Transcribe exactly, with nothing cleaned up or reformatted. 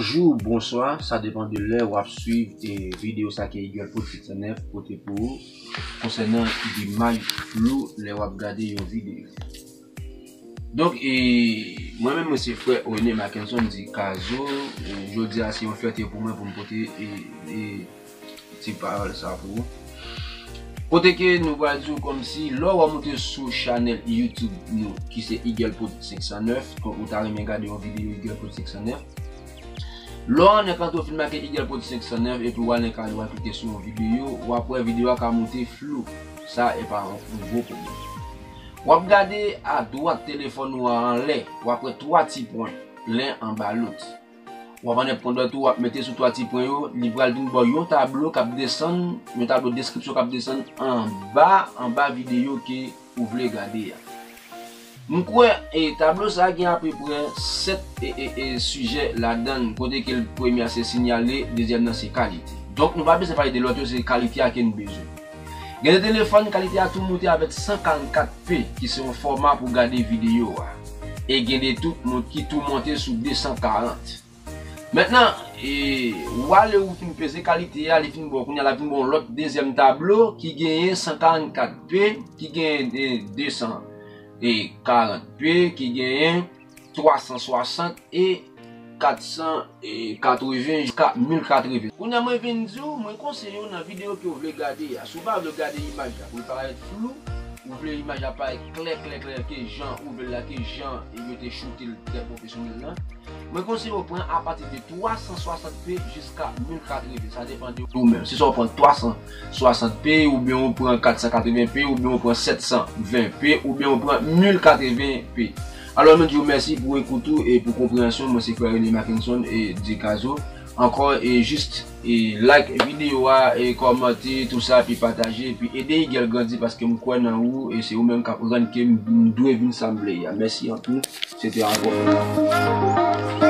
Bonjou, bonswa, sa depann de lè w ap swiv e videyo sa ke Eagle Pod sèt san nèf pote pou ou konsènan imaj flou lè w ap gade yon videyo. Donk, e, mwen menm, mwen se frè René Mackenson di Kazo. E, jodi a, se yon fyète pou mwen pou m pote e, e, ti pawòl sa pou ou. Kote ke nou pral di w kòmsi, lè w ap monte sou chanèl YouTube nou, ki se Eagle Pod senk san nèf, donk ou ta renmen gade yon videyo Eagle Pod senk san nèf. Lè w anlè kanto fin make Eagle Pod senk san nèf, epi w al nan kado a klike sou yon videyo, w ap wè videyo a ka monte flou. Sa e pa yon gwo pwoblèm. W ap gade adwat telefòn ou a anlè, w ap wè twa ti pwen, len anba lòt. W ap anlè pran dwèt ou, w ap mete sou twa ti pwen yo, li pral vin ba w yon tablo k ap desann, yon tablo deskripsyon k ap desann anba, anba videyo ke ou vle gade a. M kwè, e, tablo sa a gen apeprè sèt, e, e, e, sijè ladan l, kote ke l premye a se sinyale, dezyèm nan se kalite. Donk, nou pa bezwen pale de lòt yo, se kalite a ke n bezwen. Gen de telefòn, kalite a tou moute avèk san karannkat P, ki se yon fòma pou gade videyo a. E gen de tout moun ki tou monte sou de san karant. Mentnan, e, w ale ou fin peze kalite a, li fin ba w, kounye a l ap vin ba w lòt dezyèm tablo ki genyen san karannkat P, ki genyen, e, de san karant P, ki genyen twa san swasant e kat san katreven jiska mil katreven. Kounye a mwen vin di w, mwen konseye w nan videyo ke w vle gade a. Si w pa vle gade imaj la pou l parèt flou, ou vle imaj la parèt klè, klè, klè, ke jan ou vle l la, ke jan yo te choute l trè pwofesyonèl la. Mwen konseye w pran apati de twa san swasant P jiska mil katreven. Sa depann de ou menm. Si sa w pran twa san swasant P, oubyen w pran kat san katreven P, oubyen w pran sèt san ven P, oubyen w pran mil katreven P. Alò, nou di w mèsi pou ekout ou e pou konpreyansyon. Mwen se frè René Mackenson e di Kazo. Ankò, e jis, e like videyo a, e kòmante, tou sa, epi pataje, epi ede Eagle grandi, paske m kwè nan ou, e se ou menm k ap rann ke m, m dwe vin sa m vle a. Mèsi anpil. Se te ankò.